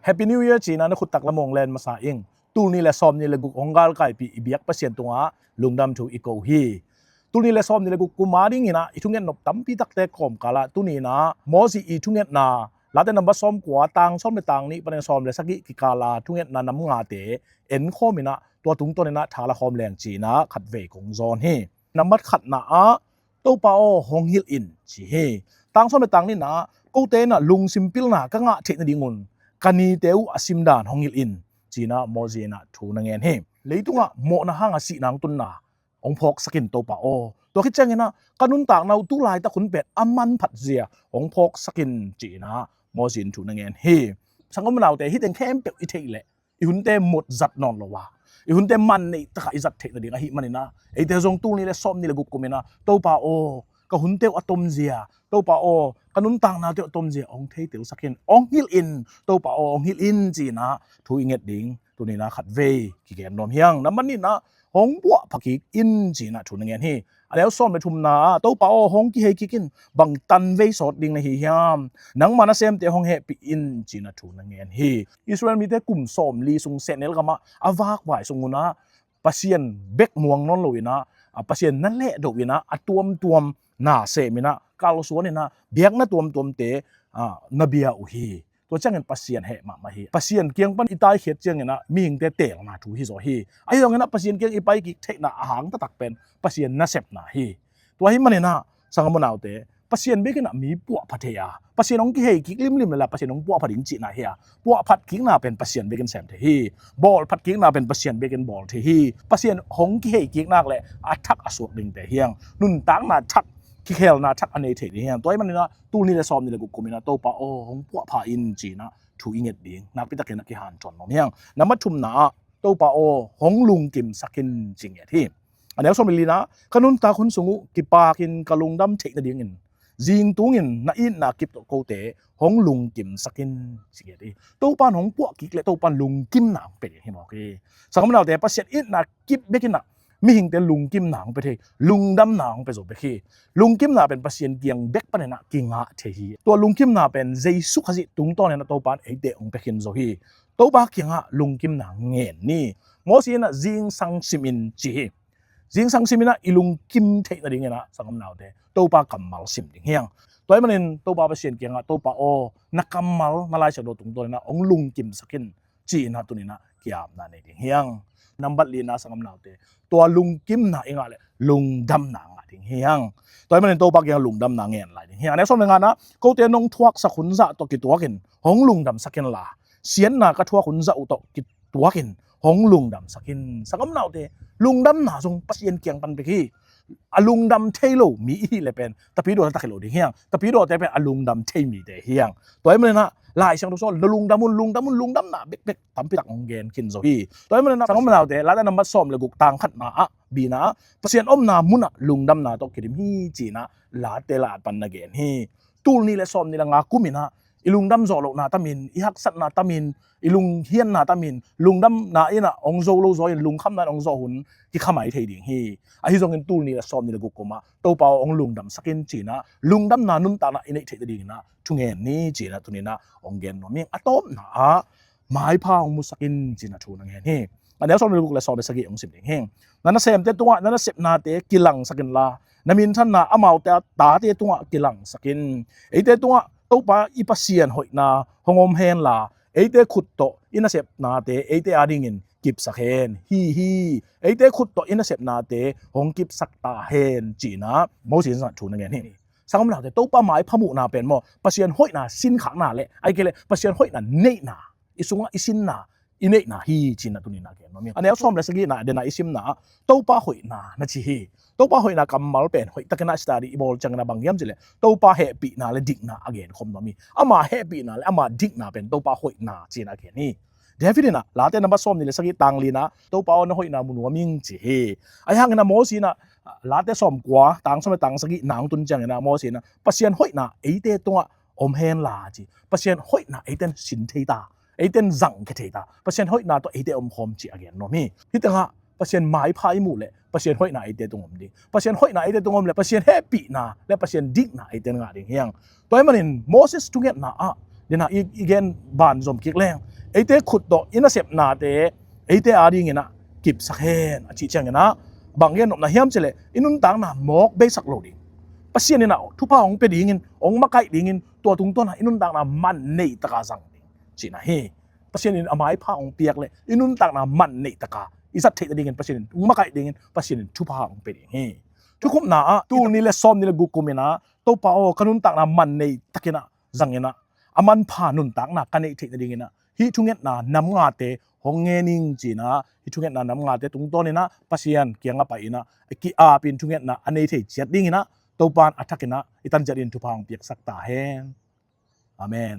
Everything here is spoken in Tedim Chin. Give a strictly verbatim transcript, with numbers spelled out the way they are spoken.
Happy New Year ci-in ah na khut taklam hong len masa ing. Tulnih le sawmnih le guk hong galkaipih i biak Pasian tungah lungdam thu i ko hi. Tulnih le sawmnih le guk kum a dingin ah i thunget nop tampi takte kawmkal ah tuni-in ah Moses i thungetna, Late number sawmkua, tang sawm le tang nih panin sawm le sagih kikal a thungetna nam ngate enkhawm in ah tua tungtawn in ah thala khawm leng ci-in ah khatvei kong zawn hi. Number khatna ah, Topa aw, hong hilh in, ci hi. Tang sawm le tang nihna ah, kote in ah lungsim pilna ka ngah theih nadingun ka nite uh a simdan hong hilh in, ci-in ah Moses in ah thu na ngen hi. Leitungah mawhna hanga sihna hong tunna hong phawksak in, Topa aw. Tua khit ciangin ah ka nuntakna uh tu laitak hun pen a manphat zia hong phawksak in, ci-in ah Moses in thu na ngen hi. Sanggam unaute, hih teng khempeuh i theih leh i hunte mawk zat nawn lo a, i hunte man nei takah i zat theih nading ahih manin ah, eite zong tulnih le sawmnih le guk kum in ah, Topa aw, ka hunte uh a tomzia, Topa aw, ka nuntaknate uh a tomzia hong theitel sak in, hong hilh in, Topa aw, hong hilh in, ci-in ah thu i nget ding tuni-in ah khatvei kigen nuam hi hang. Number nihna ah, hong puahpha kik in, ci-in ah thu na ngen hi. A neu sawm le thumna ah, Topa aw, hong kihei kik in, bang tanvei sawt ding na hi hiam? Nangma nasemte hong hehpih in, ci-in ah thu na ngen hi. Israel mite kum sawmli sung sehnel gamah a vakvai sung hun ah Pasian bek muang nawn lo-in ah, a, Pasian na lehdo in ah, a tuamtuam na sem in ah, kalsuan in ah, biakna tuamtuamte, a, na bia uh hi. Tua ciangin Pasian heh mahmah hi. Pasian kiang pan i taikhiat ciangin ah mihingte teelna thu hi zaw hi. Ahi zongin ah Pasian kiang i pai kik theihna a hang taktak pen Pasian nasepna hi. Tua ahih manin ah, sanggam unaute, Pasian bekin ah mi puahpha thei a, Pasian hong kihei kik limlim leh la Pasian hong puahpha ding cihna hi a, puahphat kikna pen Pasian bekin sem thei hi. Bawlphat kikna pen Pasian bekin bawl thei hi. Pasian hong kihei kik nak leh a thak a suak dingte hi hang. Nuntakna thak, kikhelna thak a nei thei ding hi hang. Tua ahih manin ah tulnih le sawmnih le guk kum in ah, Topa aw, hong puahpha in, ci-in ah thu i nget ding nakpi takin ah kihanthawn nuam hi hang. Number thumna ah, Topa aw, hong lungkimsak in, ci ngiat hi. A neu sawm le lina ah, ka nuntak hun sung uh kipakin ka lungdam theih nadingin zingtungin na itna kip tawh kote hong lungkimsak in, ci ngiat hi. Topa in hong puah kik leh Topa in lungkimna hong pia ding hi mawk hi. Sanggam unaute, Pasian itna kip bekin ah mihingte lungkimna hong pia thei, lungdamna hong pia zo bek hi. Lungkimna pen Pasian kiang bek panin ah kingah thei hi. Tua lungkimna pen Jesu Khazih tungtawnin ah Topa in eite hong pia khin zo hi. Topa kiangah lungkimna ngen ni. Moses in ah zingsang sim in, ci hi. Zingsang sim in ah i lungkim theih nadingin ah, sanggam unaute, Topa kammal sim ding hi hang. Tua ahih manin Topa Pasian kiangah, Topa aw, na kammal, na Laisiangtho tungtawnin ah hong lungkimsak in, ci-in ah tuni-in ah ki-apna nei ding hi hang. Number lina, sanggam unaute, tua lungkimna i ngah leh lungdamna ngah ding hi hang. Tua ahih manin Topa kiangah lungdamna ngen lai ding hi hang. A neu sawm le ngana ah, kote nong thuaksak hun zah tawh kituakin hong lungdamsak in la, siatna ka thuak hun zah uh tawh kituakin hong lungdamsak in. Sanggam unaute, lungdamna zong Pasian kiang pan bek hi. A lungdam thei lo mi i hih leh pen tapidaw takah hi lo ding hi hang. Tapidawte pen a lungdam thei mite hi hang. Tua ahih manin ah Laisiangtho sung ah lungdam un, lungdam un, lungdamna bekbek tampi tak hong gen khin zo hi. Tua ahih manin ah, sanggam unaute, Late number sawm le guk, tang khatna ah, bina ah, Pasian omna munah lungdamna tawh kidim hi, ci-in ah Late la-at pan na gen hi. Tulnih le sawmnih le nga kum in ah i lungdam zawh lohna tamin, i haksatna tamin, i lunghianna tamin, lungdamna in ah hong zo lo zaw in, lungkhamna in hong zawh hun kikhamai thei ding hi. Ahi zongin tulnih le sawmnih le guk kum ah, Topa aw, hong lungdamsak in, ci-in ah lungdamna nuntakna i neih theih nadingin ah thungen ni, ci-in ah tuni-in ah hong gen nuam ing. A tawpna ah, maipha hong musak in, ci-in ah thu na ngen hi. A neu sawm le guk le sawm le sagih hong sim ding hi. Na nasemte tungah na nasepnate kilangsak in la, na minthanna amaute a tate tungah kilangsak in. Eite tungah Topa i Pasian hoihna hong om hen la, eite khut tawh i nasepnate eite adingin kipsak hen. Hi hi, eite khut tawh i nasepnate hong kipsak ta hen, ci-in ah Moses in ah thu na ngen hi. Sanggam unaute, Topa maipha muhna pen maw, Pasian hoihna sinkhakna leh, ahih kei leh Pasian hoihna neihna, i sungah i sinna, i neihna hi, ci-in ah tuni-in ah gen nuam ing. A neu sawm le sagihna, den a i simna ah, Topa hoihna na ci hi. Topa hoihna kammal pen hoihtakin ah study i bawl ciangin ah bang hiam cih leh, Topa hehpihna le dikna a genkhawm nuam hi. Ama hehpihna le ama dikna pen Topa hoihna ci-in ah gen hi. David in ah, Late number sawmnih le sagih, tang lina ah, Topa aw, na hoihna mu nuam ing, ci hi. Ahi hangin ah Moses in ah, Late sawmkua, tang sawm le tang sagihna hong tun ciangin ah Moses in ah, Pasian hoihna eite tungah om hen la, ci. Pasian hoihna eite in sin thei ta, eite in zangkhia thei ta, Pasian hoihna tawh eite omkhawm, ci a gen nuam hi. Hih tengah Pasian maipha i muh leh Pasian hoihna eite tung om ding. Pasian hoihna eite tung om leh Pasian hehpihna le Pasian dikna eite in ngah ding hi hang. Tua ahih manin Moses thungetna ah, den a i, i gen banzom kik leng, eite khut tawh i nasepnate eite adingin ah kipsak hen a cih ciangin ah bang gen nopna hiam cih leh i nuntakna mawk beisak lo ding, Pasian in ah thupha hong pia dingin, hong makaih dingin, tua tungtawn ah i nuntakna man neih taka zang ding cihna hi. Pasian in a maipha hong piak leh i nuntakna man neih taka i zat theih nadingin Pasian in hong makaih dingin Pasian in thupha hong pia ding hi. Thukhupna ah tul nih le sawmnih le guk kum in ah Topa aw, ka nuntakna man neih takin ah zangin ah a manpha nuntakna ka neih theih nadingin ah hih thungetna nam ngate hong ngen ing ci-in ah hih thungetna nam ngate tungtawnin ah Pasian kiangah pai-in ah ki-apin thungetna a nei thei ciat dingin ah Topa in a thakin ah i tan ciat in thupha hong piaksak ta hen. Amen.